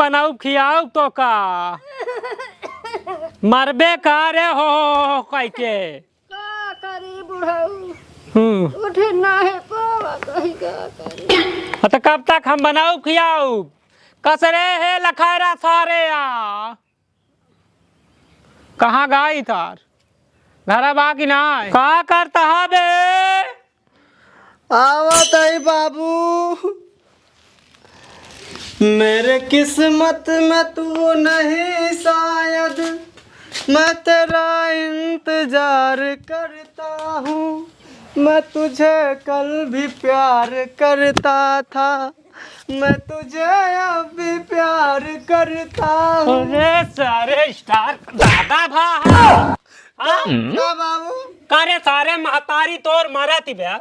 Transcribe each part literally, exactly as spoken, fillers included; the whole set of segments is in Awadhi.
बनाऊ खियाऊ तो का? मरबे का रे हो, हो, हो, हो कह के। का करी बुढ़ऊ? हम्म। उठे नाहीं पावा, कहीं का करी? हाँ, तो कब तक हम बनाऊ खियाऊ? कसरे हे लखारा सारे आ। कहाँ गाई थार? घरा बा कि नाहीं? का करता हा बे? आवत ही बाबू। मेरे किस्मत में तू नहीं शायद, मैं तेरा इंतजार करता हूँ। मैं तुझे कल भी प्यार करता था, मैं तुझे अब भी प्यार करता हूँ। अरे सारे स्टार दादा भा। हाँ? का बाबू? का रे सारे महतारी तोर मरत बे,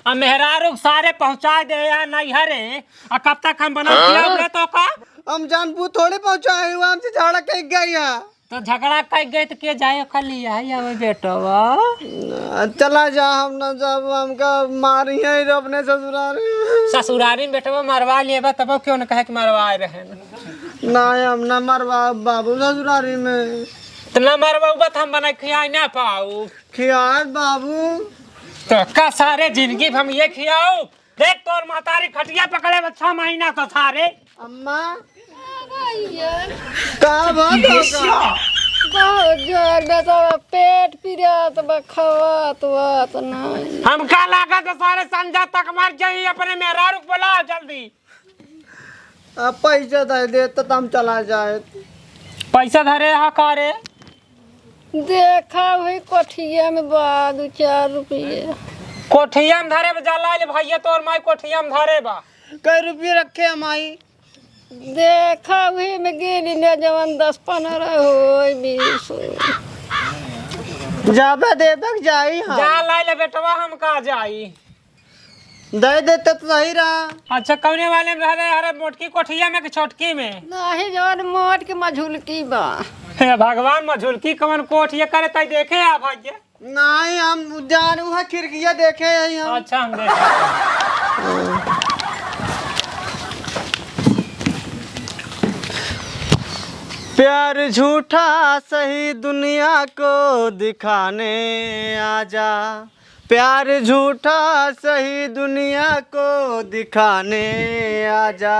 आ मेहरारू के सारे पहुँचा दे या नैहरे, आ कब तक हम बना खिलाओगे तो का? हम जान बूझ थोड़ी पहुँचाए हुआ, हमसे झगड़ा कह गई है। तो झगड़ा कह गए तो के जाए खाली है या वो बेटवा? चला जा, हम ना जाब, हमका मारी है रे अपने ससुरारी में। ससुरारी में बेटवा मरवा लेबा तब क्यों न कहे कि मरवाए रहे ना। ना, हम ना मरवा बाबू ससुरारी में। तो ना मरवा बत हम बना खियाए ना पाऊ। खियाए बाबू। तो का सारे जिंदगी भर हम ये खियाओ? देख तोर महतारी खटिया पकड़े बा छह महीना तो सारे। अम्मा। का बात हो का? बहुत जोर बेटा पेट पिरात बा, खवात वात नहीं। हमका लागत है सारे संझा तक मर जाई, अपने मेहरारू को बुलाओ जल्दी। अब पैसा दे दे तो हम चला जाए। पैसा धरे हा का रे? देखा वही कोठिया में बा दो चार रुपये। कोठिया में धरे बा, जा ला ले भैया, तोर माई कोठिया में धरे बा। कै रुपये रखे हम आई? देखा वही में गिनी ने जवन दस पन्द्रह होई, बीस होई। जाबे देबे के जाई हम। जा ला ले बेटवा, हम का जाई। दे देते तो सही रहा। अच्छा, कौने वाले में रह रहे? अरे, मोटकी कोठिया में कि छोटकी में? नहीं, जवन मोट के मझुलकी बा। हे भगवान, मझुलकी कवन कोठ ये करे, तई देखे आ भाग्य? नहीं, हम जानू है, खिड़किया देखे हैं हम। अच्छा, हम देखे। प्यार झूठा सही दुनिया को दिखाने आजा, प्यार झूठा सही दुनिया को दिखाने आजा,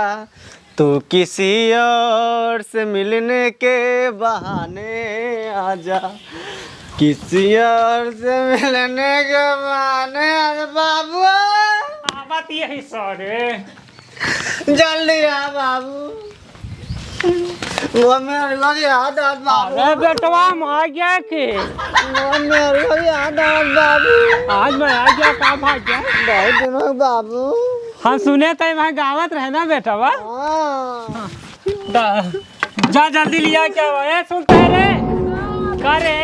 तू किसी और से मिलने के बहाने आजा, किसी और से मिलने के बहाने आजा बाबू। आवत यही सरे। जल्दी आ बाबू। वो मेरे को याद आ बाबू। अरे बेटवा, हम आ गया के? वो मेरे को याद आ बाबू। आज मैं आ गया, का भाग गया? बहुत दिन हो बाबू। हम सुने थे वहाँ गावत रहे ना बेटवा। हाँ। दा-, जा जल्दी लिया क्या हुआ? ए, सुनता है रे? का रे?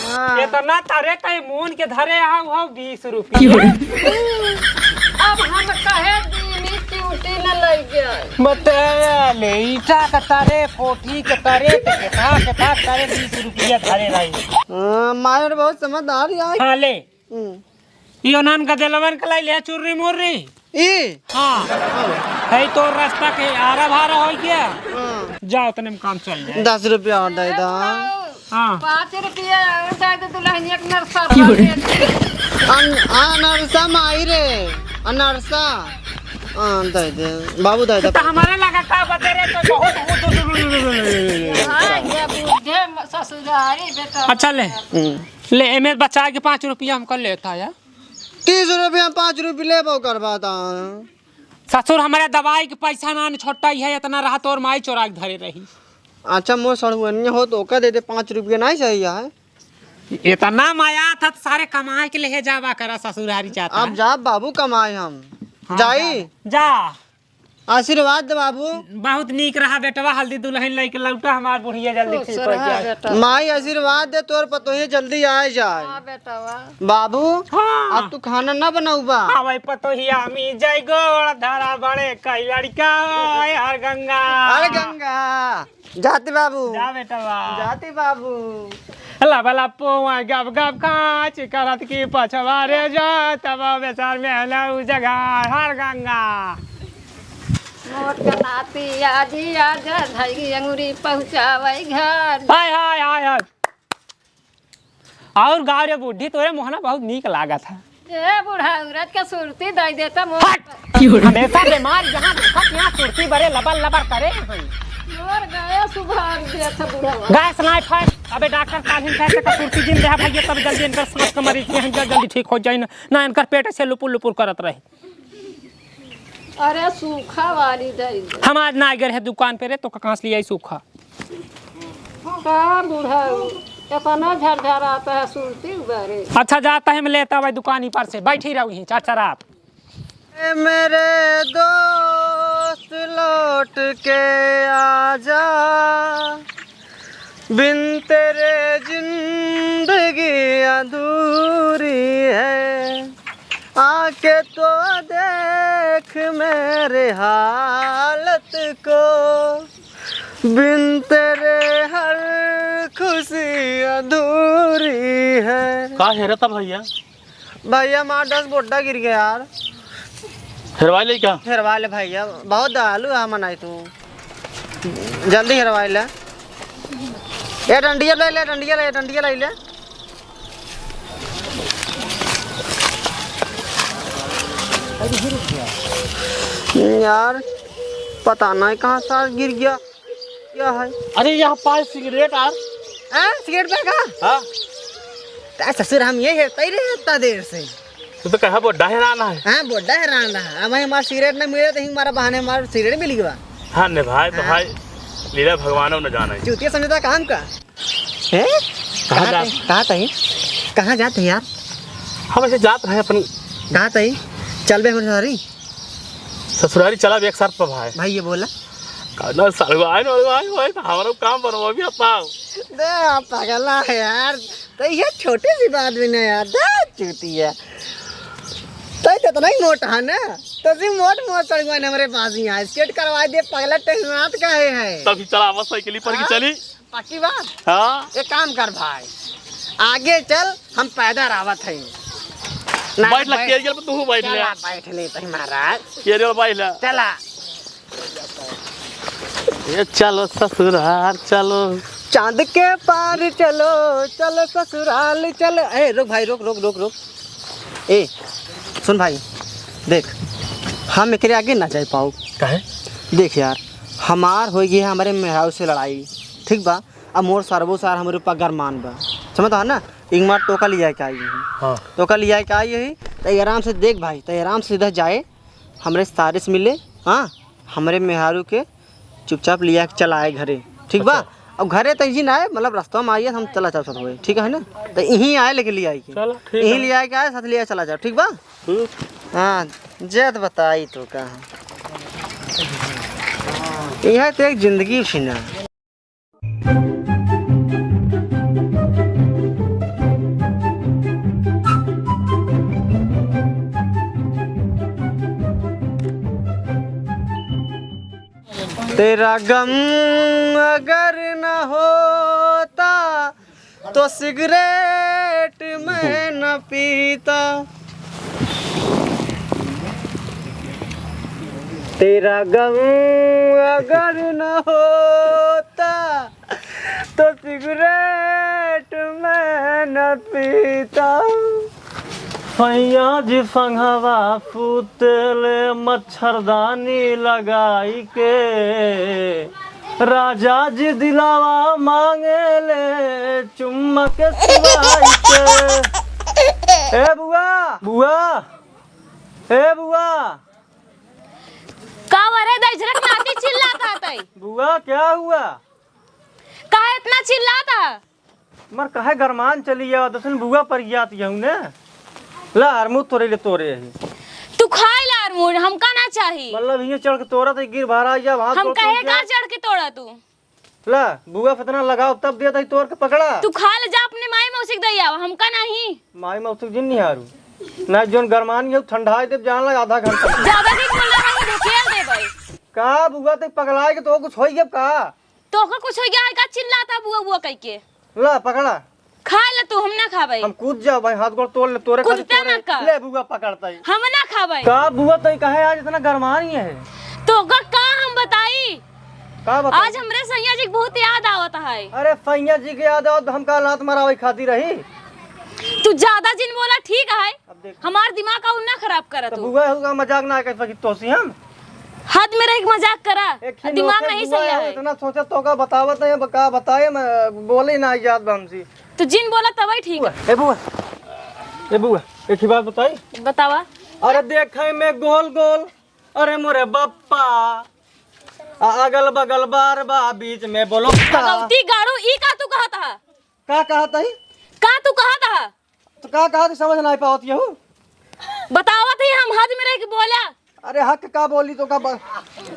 हाँ। इतना तरे तई मून के धरे आऊ हो बीस रुपये। अब हम कहे दीनी चिउटी न लइ गए। बता ले, ईटा के तरे, कोठी के तरे, त केथा, केथा तरे बीस रुपये धरे रही। हाँ, मायर बहुत समझदार यार। हाँ, ले। हम्म। ई ओनहन गदेलवन के लाई ले चुर्री मुर्री। ई? हाँ। है तो रास्ता के आरा भारा हो गया। हाँ। जा, उतने में काम चल जाए। दस रुपया और दे दो। हाँ। पाँच रुपया और दे दे, दुल्हनिया के नरसा की बोले? दे दे। अन-, अनरसा माई रे, अनरसा। हाँ, दे दे। बाबू दे दे। तो हमारे लगा का बते रे, तो बहुत हाँ, ये बूढ़े ससुरारी बेटा। अच्छा ले। हम्म। ले, एमे बचा के पाँच रुपया हमका लेता है। तीस रुपया में पाँच रुपया लेबो करबा त। ससुर, हमरे दवाई के पैसा ना न छोटा ही है, इतना रहा तोर माई चोरा के धरे रही। अच्छा, मोर सड़ुअनिया हो तो ओका दे दे, पाँच रुपया नहीं सही है। इतना माया था तो सारे कमाए के लेहे जावा करा ससुरारी जाता अब है। जा बाबू कमाए हम। हाँ, जाई। जा, जा। आशीर्वाद दे बाबू। बहुत नीक रहा बेटवा, हल्दी दुल्हन लेके लौटा, हमार बुढ़िया जल्दी खुश ठीक हो रहा जाए। बेटा। माई आशीर्वाद दे, तोर पतोहिया जल्दी आ जाए। हाँ बेटवा। बाबू, हाँ। अब तू खाना ना बनाऊ बा। हाँ भाई, पतोहिया मी जाई गोड़ धरा बड़े कई लड़का ओए हर गंगा। हर गंगा। जाति बाबू। जा बेटवा। जाति बाबू। लबला पोआ गब गब कांच करत की पछवा रे जा, तब बेचार में ना उ जगह हर गंगा। मोट कनाती आजी आजा, धई अंगुरी पहुँचावै घर। हाय, हाय, हाय, हाय। और गाँव रे बूढ़ी, तोरे मोहना बहुत नीक लागत है। ए बूढ़ा, औरत के सुरती दई देता मोर। हट! हमेशा बीमार जहाँ देखत यहाँ सुरती बरे लबर लबर करे हैं। मोर गए सुभार देत बुढ़वा। गैस नाई फैस, अबे डॉक्टर काल्हिन फैस का सुरती जिन देहा भैया, तब जल्दी इनकर सांस का मरीज के हैं, जल्दी ठीक हो जाए ना, ना इनकर पेट से लुपुर लुपुर करत रहे। अरे सूखा वाली दई दे। हम आज ना गए हैं दुकान पे रे, तो कहाँ से ले आई सूखा? का बुढ़ऊ, इतना झरझराता है सुरती उबारे। अच्छा, जाता है, मैं लेता भाई दुकान ही पर से, बैठी रहो यहीं, चाचा रात। ए मेरे दोस्त, लौट के आजा, बिन तेरे जिंदगी अधूरी है। आके तो देख मेरे हालत को, बिन तेरे हर खुशी अधूरी है। का हेरत ह भैया? भैया, हमार दस बोड्डा गिर गया यार। हेरवाई ले का? हेरवा ले भैया, बहुत दयालु है मनाई तू, जल्दी हेरवाई ले। ए डंडिया ले ले, डंडिया ले, डंडिया ले ले। यार, पता नहीं कहाँ से गिर गया। क्या है? अरे, यहाँ पाए सिगरेट यार। हाँ, सिगरेट पे का? हाँ। ता ससुर, हम ये हेरता ही रहे इतना देर से। तू तो कहा बोड्डा हैरान है। हाँ, बोड्डा हैरान रहा। अब हमार सिगरेट न मिले तो ही हमारा बहाने हमार सिगरेट मिल गया। हाँ ने भाई, तो हाँ। भाई लीला भगवान न जाने। चूतिया समझता काम का? हैं? कहाँ कहाँ जात? तई? कहाँ तई? कहाँ जात है यार? हम ऐसे जात रहे अपन। कहाँ तई? चल बे हमारे सारी। ससुरारी चला एक साथ पर भाई। भाई ये बोला। कहना सड़वाइन वड़वाइन होए तो हमारा काम बनवा भी आता हो। दे पगला है यार, तो ये छोटी सी बात भी नहीं यार, दे चूतिया। तो इतना ही मोटा है ना, तो सी मोट मोट सड़वाइन हमारे पास ही है, स्केट करवा दे पगला, टेंशन का है, है। तभी चला बस साइकिल पर की हाँ? चली। पक्की बात? हाँ। एक काम कर भाई, आगे चल, हम पैदल आवत हई। ना, बैठ ला, बैठ। कैरियर पे तू बैठ ले। चला, बैठ ले तही महाराज। कैरियर बैठ ले। चला। ये चलो ससुराल चलो। चांद के पार चलो, चलो ससुराल चलो। ए, रुक भाई, रुक, रुक, रुक, रुक। ए, सुन भाई, देख, हम एकरे आगे ना जाए पाओ। काहे? देख यार, हमार हो गई है हमारे मेहरारू से लड़ाई, ठीक बा? अब मोर सरबो सार हमरे ऊपर गरमान बा, समझता है ना? एक मार टोका लिया के आई है। हाँ। टोका लिया के आई है, तो आराम से देख भाई, तो आराम से सीधा जाए, हमरे सारे से मिले, हाँ, हमरे मेहरारू के चुपचाप लिया के चला आए घरे, ठीक बा? अच्छा। अब घरे तो इही ना आए, मतलब रास्ता में आइए, हम चला जाओ साथ में, ठीक है ना? तो यहीं आए लेके लिया के, चलो, ठीक यहीं है। लिया के आए, साथ लिया चला जाओ, ठीक बा? ठीक। हाँ, जय तो बताई तो का, यह तो एक जिंदगी थी ना। तेरा गम अगर न होता तो सिगरेट मैं न पीता। तेरा गम अगर न होता तो सिगरेट मैं न पीता। सैया जी संघवा सुतेले मच्छरदानी लगाई के, राजा जी दिलावा मांगेले चुम्मा के सिवाई के। ए बुआ, बुआ, ए बुआ। का वरे दैजरक नाती चिल्लात ह तई? बुआ, क्या हुआ? काहे इतना चिल्लात ह? मर काहे गरमान चली जावा, दसन बुआ पर जात जाऊं ने। ला, अरमूद तोरे ले तोरे ही। तू खाए ला अरमूद, हमका ना चाही। मतलब, हियां चढ़ के तोरा तो गिर भरा जा, हाथ हम गोड़ काहे टूट का जा। चढ़ के तोड़ा तू? ला, बुआ पे इतना लगाव, तब दे दई तोड़ के पकड़ा। तू खा ले जा, अपने माई मौसी के दई आवा, हमका नहीं। माई मौसी के जिन निहारू। ना जोन गरमान गयो, ठंडाई देब, जान लगा आधा घंटा। ज्यादा देख बोला नहीं, ढकेल देबै। का बुआ ते पगलाए के तो कुछ होई गया का? तोहका कुछ हो गया है का? चिल्लाता बुआ बुआ कह के। ला, पकड़ा। खा ले तू, हम ना खाबै। हम कूद जाओ भाई, हाथ गोड़ तोड़ ले, तोरे खातिर कूदता तोरे। ना का? ले बुआ पकड़ता ही। हम ना खाबै। का बुआ तई काहे आज इतना गरमान ही है? तोहका का बताई। का बताई? आज हमरे सैया जी के बहुत याद आवत है। अरे सैया जी के याद आवत, हम का लात मरावे खातिर रही? तू ज्यादा जिन बोला, ठीक है। अब देख। हमार दिमाग का ना खराब करा तो तू। बुआ होगा, मजाक ना कर सकी तोसी हम। हद में रह के मजाक करा। एक ही दिमाग नोखे नहीं बुआ सही है, है। इतना सोचा तो का बतावत है, अब का बताए, मैं बोले ना याद बा हमसे। तू जिन बोला तबही ठीक। बुआ, ए बुआ, ए बुआ, एक ही बात बताई। बतावा। अरे देखे में गोल गोल, अरे मोरे बप्पा, आ अगल बगल बार बा, बीच में बोलो का? भगवती गाड़ू, ई का तू कहत हा? का कहत ही? का तू कहत हा? तो का कहत ही, समझ नाहीं पावत यहू? बतावत ही हम, हद में रह के बोला। अरे हक का बोली तो का ब-,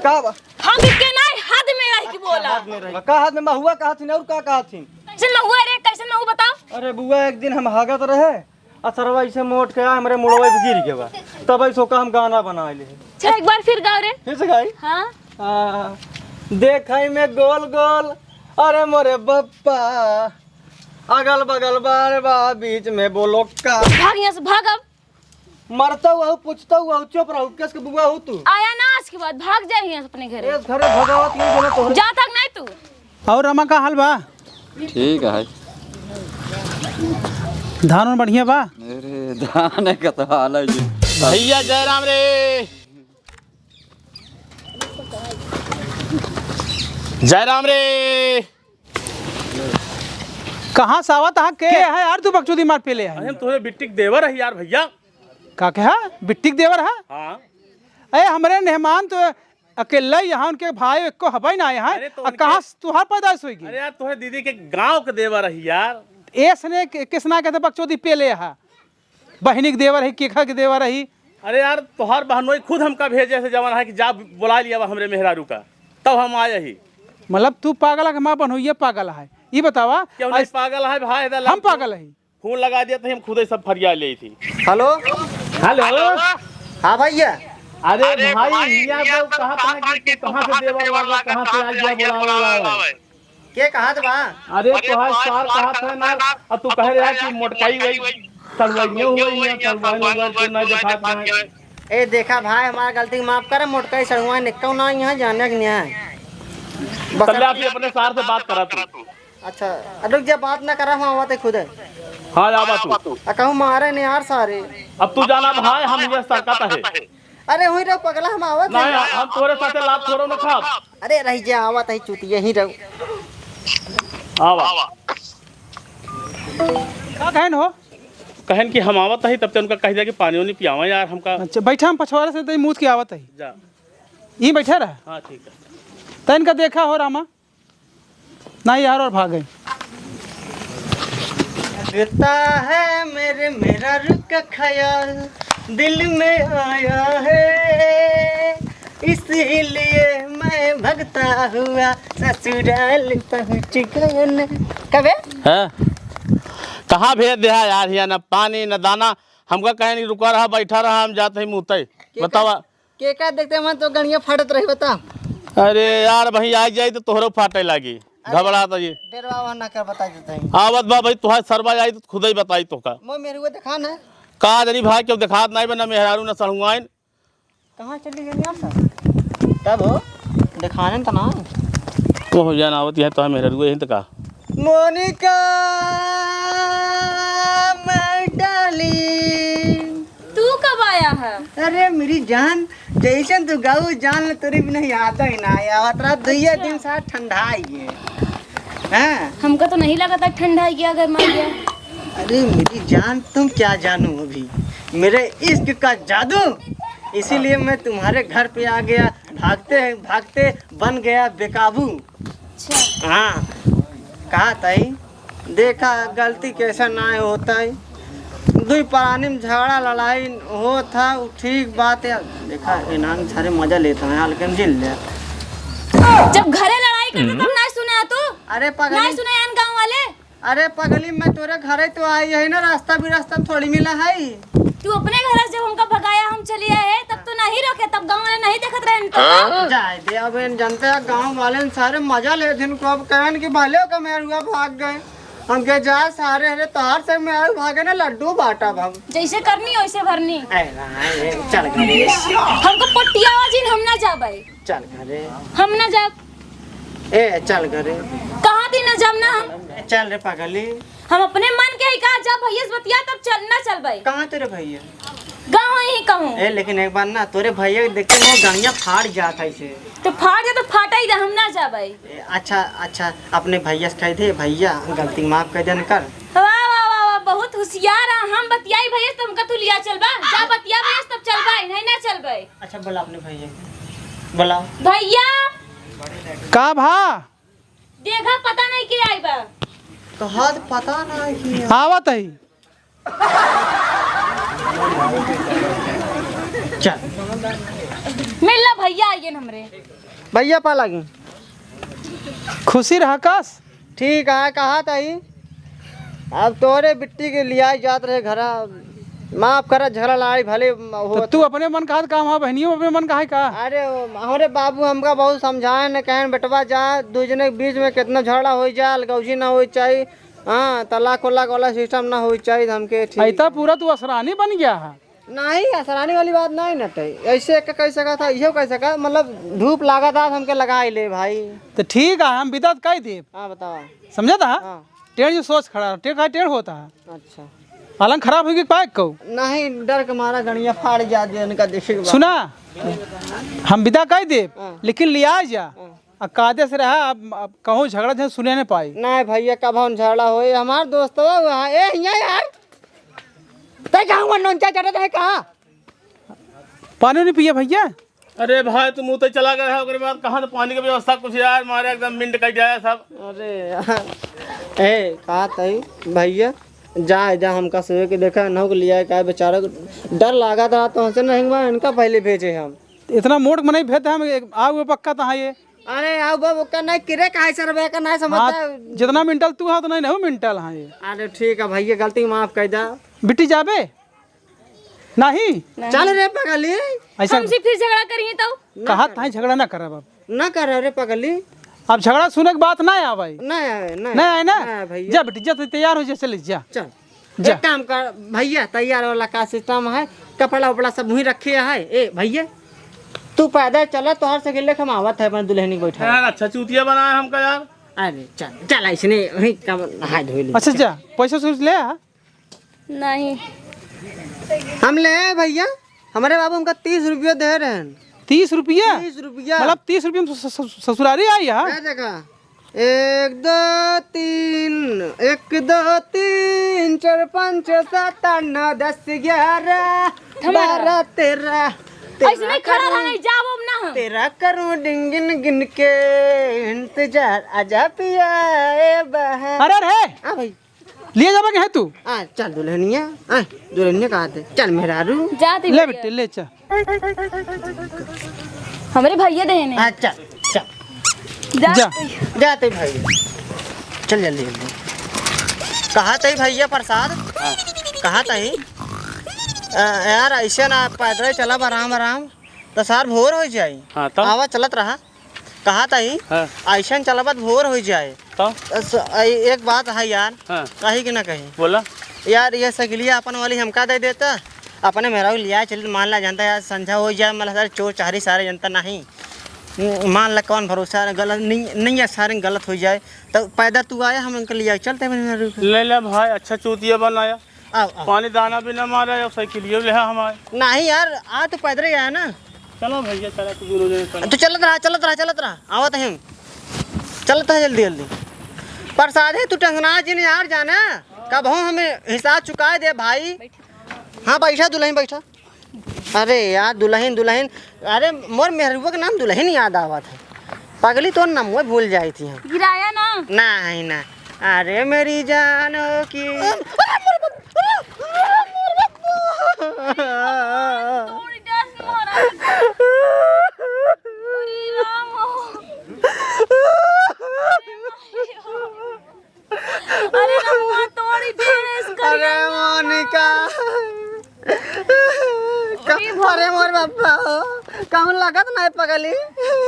का ब- हम के नाहीं, हद में रह के बोला। हद में रह, का हद में महुआ कहत ही और का कहत ही? कैसन महुआ रे, कैसन महुआ बताओ? अरे बुआ, एक दिन हम हागत रहे, आ सरवा ऐसे मोट के आए, हमरे मुड़वे पे गिर गवा। तब ऐसो का हम गाना बनाए ले। चल, एक बार फिर गाओ रे। फिर से गाई? हाँ। आ, देखई में गोल गोल, अरे मोरे बप्पा, अगल बगल बार बा, बीच में बोलो का। भाग यहाँ से, भाग अब। मरता हुआ हूँ, पूछता हुआ हूँ, चुप रहो, किस के बुआ हो तू? आया ना आज के बाद, भाग जा यहाँ से अपने घरे। इस घरे भगावत नहीं बोला तोहरे। जा तक नहीं तू। और रमा का हाल बा? ठीक है। धान उन बढ़िया बा? अरे धान का तो हाल है जी। भैया जयराम रे, जयराम रे। कहाँ से आवत हा? के है यार तू बकचोदी मार पेले है? अरे हम तोहरे बिट्टी के देवर है यार भैया। का कहा? बिट्टी के देवर है? हाँ। ए, हमरे मेहमान तो अकेला ही यहाँ, उनके भाई एको हबे ना यहाँ। अरे तो आ उनके कहाँ से तुहार पैदाइश होई गई? अरे यार, तोहरे दीदी के गांव के देवर रही यार। ऐसने के-, किसना कहते बकचोदी पेले हा? बहिनी के देवर रही, केखा के देवर रही। अरे यार, तोहार बहनोई खुद हमका भेजे से जवन है कि जा बुला लिया हमरे मेहरारू का, तब हम आए ही। मतलब तू पागल है कि माँ बहनोइये पागल है? ई बतावा। क्यों नहीं ऐस-, पागल है भाई? हम पागल है। फोन लगा दिया तो हम खुद ही सब फरिया ले थी। हेलो। हेलो। हाँ भैया। अरे भाई, भैया तो कहा था कि तू कहाँ से देवर लागा, कहाँ से आ गया, बुलावा, बुलावा। के कहा था बा? अरे तोहार सार कहा था ना, अब तू कह रहा कि मोटकाई वही सड़वाइयो हुई है, सड़वाई वगैरह तू नहीं दिखात ना। ए देखा भाई, हमार गलती के माफ कर, मोटकाई सड़वाई निकल ना यहाँ जाने के नहीं है। बस तल्ले आप ही अपने सार से बात करा तू। अच्छा, रुक जा, बात ना करा, हम आवत है खुद। हाँ, आवा तू। आ, कहूँ मारे नहीं यार सारे। अब तू जाना भाई, हम ये सरकत है। अरे, हुई रहो पगला, हम आवत नहीं, है। हम तोरे साथे लात थोड़ो न खाब। अरे, रही जा, आवत है चुतिया, ही रहो। आवा। का कहन हो? कहन कि हम आवत है, तब ते उनका कह दिया कि पानी उनी पियावा यार हमका। अच्छा, बैठा, हम पछवारे से दई मूत के आवत है। जा। यहीं बैठा रहा। हाँ, ठीक है। त इनका देखा हो रामा। नहीं यार, और भाग गई। लगता है मेरे मेहरारू का ख्याल दिल में आया है, इसीलिए मैं भगता हुआ ससुराल पहुँच गया न। कबे? हाँ? कहाँ भेज दे है यार, हिया न पानी न दाना, हमका कहे नहीं रुका रहा, बैठा रहा, हम जात ही मुतई। के बतावा। का, के का देखते मन तो गणिया फाटत रही, बता। अरे यार, भाई आ जाई तो तोहरो फाटे लागी। अरे, घबरात जी। डेरवा वहाँ ना कर, बता देते हैं। आवत बा भाई, तुहार सरवा आई तो खुद ही बताई तोका। मो मेरे को दिखा ना। का जनी भाई, क्यों दिखात नहीं बा, ना मेहरारू ना सड़ुआइन। कहाँ चली गई यार सर? तब हो, दिखाने तो ना। तो हो जाना आवत है तो मेहरारू यहीं तक का। मोनिका, my darling। तू कब आया है? अरे मेरी जान, जैसन तू गाऊ जान ले, तोरे बिना याद ही ना आया। रात दुइया दिन साथ ठंडा ही है। हाँ? हमका तो नहीं लगा था ठंडा ही गया, गर्मा गया। अरे मेरी जान, तुम क्या जानो अभी मेरे इश्क का जादू, इसीलिए मैं तुम्हारे घर पे आ गया। भागते भागते बन गया बेकाबू। अच्छा। हाँ, कहा ताई, देखा गलती कैसा ना होता है। दुई प्राणी में झगड़ा लड़ाई होत है, वो ठीक बात है। देखा, इनान सारे मजा लेता है, हल्के में झेल ले। जब घरे लड़ाई करते तब ना सुने तू? अरे पगली। ना सुने यान गाँव वाले? अरे पगली, मैं तोरे घरे तो आई है ना, रास्ता भी रास्ता थोड़ी मिला है। तू अपने घर से जब हमका भगाया, हम चली आए, तब तो नहीं रोके, तब गाँव वाले नहीं देखत रहे तो। जाए दे, अब इन जनते हैं, गाँव वाले न सारे मजा ले दिन को, अब कहन कि भले का मेहरुआ भाग गए। हमके जा सारे, अरे तोहार संग में आयु भागे ना लड्डू बाँटब हम। जैसे करनी वैसे भरनी। ए, ना, ए, चल घरे। हमको पटियावा जिन, हम ना जाबै। चल घरे। हम ना जाब। ए, चल घरे। कहाँ दिन ना जाब ना हम? चल रे पगली। हम अपने मन के ही कहा, जब भैया से बतिया तब चल, ना चलबै। कहाँ तेरे भैया? गाँव ही कहूँ। ए, लेकिन एक बार ना तोरे भैया के देखे ना गड़िया फाट जात है से। तो फाट जा तो फाटा ही दे, हम ना जाबै। ए, अच्छा, अच्छा, अपने भैया से कह दे, "भैया, गलती माफ कर देन कर।" वाह, वाह, वाह, वाह, बहुत होशियार है। हम बतियाई भैया से, तो हमका तू लिया चलबा? जा बतिया भैया से, तब चलबै, नहीं ना चलबै। अच्छा, बोला अपने भैया, बोला। भैया। का भा? देखा, पता नहीं के आई बा। कहा तो पता नहीं के। आवत है। चल। मिल ला भैया, आइए न हमरे। भैया पा लागी। खुशी रहा कस? ठीक है, कहा तही। अब तोरे बिट्टी के लियाई जात रहे घरा। माफ करा, झगड़ा लड़ाई भले तो हो। तू अपने मन कहा काम है, बहनियों अपने मन कहा है का? अरे, हमरे बाबू हमका बहुत समझाए न, कहेन, "बेटवा जा, दू जने के बीच में कितना झगड़ा हो जाए, अलगौजी ना हो चाहिए।" हाँ, तलाक उलाक वाला सिस्टम ना होई चाहिए हमके, ठीक। ऐता पूरा तू असरानी बन गया है। नहीं, असरानी वाली बात नहीं न तई। ऐसे एक कह सका था, इहो कह सका, मतलब धूप लागा था, हमके लगाई ले भाई। तो ठीक है, हम बिदा कह देब। हाँ, बताओ। समझा था? हाँ। टेढ़ जो सोच खड़ा, टेढ़ का टेढ़ होता है। अच्छा। अलंग खराब होगी पाए को? नहीं, डर के मारा गणिया फाड़ जा दे उनका, देखे के बाद। सुना, हम बिदा कह देब, हाँ। लेकिन लिया जा। हाँ। आ कायदे से रहा, अब, अब कहूँ झगड़ा जन सुने न पाई। नहीं भैया, कब हम झगड़ा होई? हमार दोस्तवा हुआ है। ए, हियाँ यार। तै कहाँ हुआ नोंचा चढ़त है कहाँ? पानी नहीं पिए भैया? अरे भाई, तू मुँह तो चला गया है, ओकरे बाद कहाँ से पानी की व्यवस्था कुछ यार, मारे एकदम मिंट कट जाए सब। अरे यार। ए, कहा तई भैया, जा, जा, हमका सुबह के देखा, नहु के लिया का बेचारा डर लागा था, तो हमसे नहीं हुआ, इनका पहले भेजे हम। इतना मोट मनई भेद हम एक, आउ पक्का तहाँ ये। अरे आओ बाबू, का नहीं किरे का है सर बे, का नहीं समझता। हाँ, जितना मिंटल तू हा, उतना ही नहीं मिंटल हा ये। अरे ठीक है भैया, गलती माफ कर दा। बिट्टी जाबे? नहीं। नहीं। चल रे पगली। ऐसा हमसे फिर झगड़ा करिए तो? ना कहा कर। ताई झगड़ा ना करब अब। ना कर रे पगली। अब झगड़ा सुने के बात ना आवे। ना आवे, ना ना आए ना? ना आए भैया। जा बेटी, जा, तू तैयार हो जा, चले जा। चल। जा। एक काम कर भैया, तैयार वाला का सिस्टम है, कपड़ा उपड़ा सब वहीं रखे है। ए भैया, तू पैदल चला, तोहर साइकिल लेके हम आवत है, अपने दुल्हनी के बैठा। यार, अच्छा चूतिया बनाया हमका यार। अरे चल, चल, ऐसने वहीं का नहाए धोए ले। अच्छा जा, पैसा वैसा ले आ। नहीं। हम ले आए भैया, हमारे बाबू हमका तीस रुपया दे रहे हैं। तीस रुपया? तीस रुपया। मतलब तीस रुपया में स-, स-, स-, ससुरारी आई है? ए देखा, एक, दो, तीन, एक, दो, तीन, चार, पाँच, छः, सात, आठ, नौ, दस, ग्यारह, थमा रहा। बारह, तेरह, ऐसे तेरह नहीं खड़ा करूँ, रहना, जाओ अब ना हम। तेरह करूँ डिंगिन गिन के इंतजार, आजा पिया ए बहार। अरे रे! हाँ भाई। लिए जाबे के है तू? आ, चल दुल्हनिया, आ, दुल्हनिया कहा थे? चल मेहरारू। जाते ले भैया। बेटे, ले चल। हमरे भैया देने। आ, चल, चल। जा। जा। जाते भाई। चल जल्दी, जल्दी। कहा तई भैया प्रसाद? हाँ। कहा तई? अ, यार, ऐसे ना, पैदल चलब आराम, आराम। तो सार भोर हो जाई। हाँ, तो? आवा, चलत रहा। कहा तई, हाँ। ऐसन चलबत भोर हो जाए। तो? अस-, ए-, एक बात है यार, हाँ। कही कि ना कही? बोला। यार, ये साइकिलिया अपन वाली हमका दे देता, अपने मेहरारू लिया चलित, मान ला जानता यार, संझा हो जाए, मतलब सारे चोर चारी सारे जनता नहीं। मान ला कौन भरोसा, गलत नहीं, नहीं है, सारे गलत हो जाए, तो पैदा तू आया, हम उनके लिया चलते अपने मेहरारू के। ले ले भाई, अच्छा चूतिया बनाया। आओ, आओ। पानी दाना भी ना मारा, अब साइकिलियो ले हमारे। नहीं यार, आ तो पैदल ही आया ना। चलो भैया, चला तू दोनों जने चलो। तू चलत रहा, चलत रहा, चलत रहा। आवत है हम। चलत है जल्दी, जल्दी। प्रसाद है, तू टेंशना जिन यार जाना। कब हम हमें हिसाब चुकाए दे भाई। हाँ, बैठा दुल्हन, बैठा। अरे यार, दुल्हन, दुल्हन। अरे, मोर मेहरुआ के नाम दुल्हन याद आवत है। पगली, तोर नाम भूल जाई थी हम। गिराया ना। नहीं ना। अरे मेरी जानो की। तोड़ दस महाराज। अरे राम। अरे रमुआ, तोड़ी देस करिया। अरे मोनिका। अरे अरे मोर बापा हो, कहूँ लगत नहीं पगली।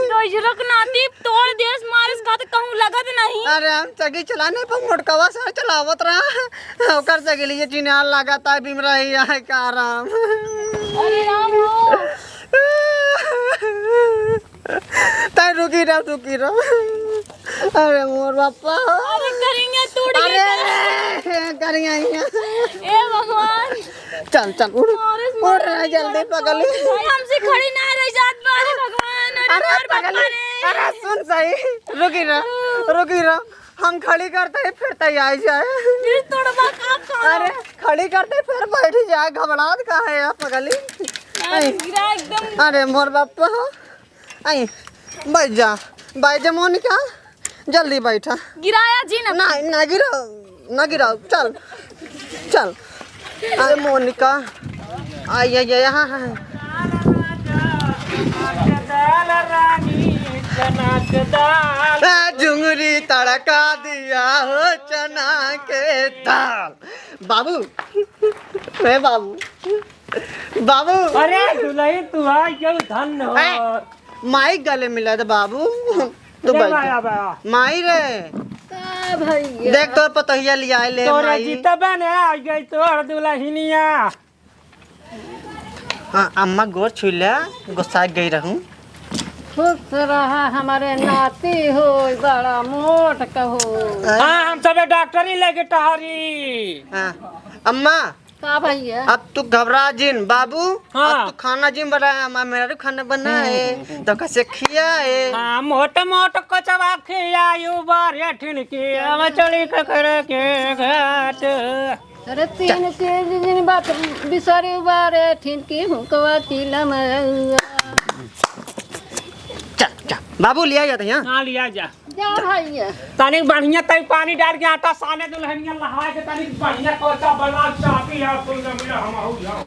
तो इजरक नाती तोड़ देस, मारिस का तो कहूँ लगत नहीं। अरे हम सगी चलाने पर मोटकवा सर चलावत रहा, ओकर सगी लिए चिन्हार लागत है, बिमरा ही है का राम। अरे राम हो। तै रुकी रह, रुकी रह। अरे मोर बापा। अरे करिया तोड़ अरे, गई। करिया हिया। ए भगवान। चल, चल, उठ। अरे उठ रहा, जल्दी पगली। हमसे खड़ी ना रह जात बा, अरे भगवान, अरे अरे मोर पगली, बापा रे। अरे सुन सही, रुकी रह, रुकी रह। हम खड़ी करते ही फिर तै आई जाए। फिर तोड़बा का, का? अरे खड़ी करते फिर बैठ जाए, घबरात का है यार पगली? यार, आई। गिरा एकदम। अरे मोर बापा हो। आई, बैठ जा, बैठ जा मोनिका, जल्दी बैठा। गिराया जी ना। ना, ना गिराओ, ना गिराओ, चल, चल। अरे मोनिका, आई, आई, आई, हाँ, हाँ, हाँ। ए, झुंगरी तड़का दिया हो चना के दाल। बाबू, ए बाबू, बाबू। अरे दुलही, तू आई गयो, धन्य हो। ए, माई गले मिला दे बाबू। तू ले बैठ। माया बा। माई रे। का भैया? देख तोर पतोहिया लियाए ले तोरे माई। जीतबे ने आ गई तोर दुलहिनिया। हाँ, अम्मा गोर छुई ले, गोसाई गई रहूं। खुश रहा हमारे नाती हो, बड़ा मोट कहो। हाँ, हम सबे डॉक्टरी लेके टहरी। हाँ, अम्मा, का भैया? अब तू घबरा जिन बाबू, हाँ। अब तू खाना जिन बनाए, हमार मेहरारू खाना बनाए, हम्म। तो कैसे खियाए? हाँ, मोट मोट कोचवा खियायु बारे ठिनकी, हम चली ककरे के घाट। अरे तीन के जिन बात बिसरी बारे ठिनकी हुकवा की लमउआ। चल, चल, बाबू लिया जाते हैं। हाँ, लिया जा। जा भैया। तनिक बढ़िया तई पानी डाल के आटा साने दुलहिनिया लहा के तनिक बढ़िया कोचा बना चाहती है, सुन ले मुझे हम हो जाओ।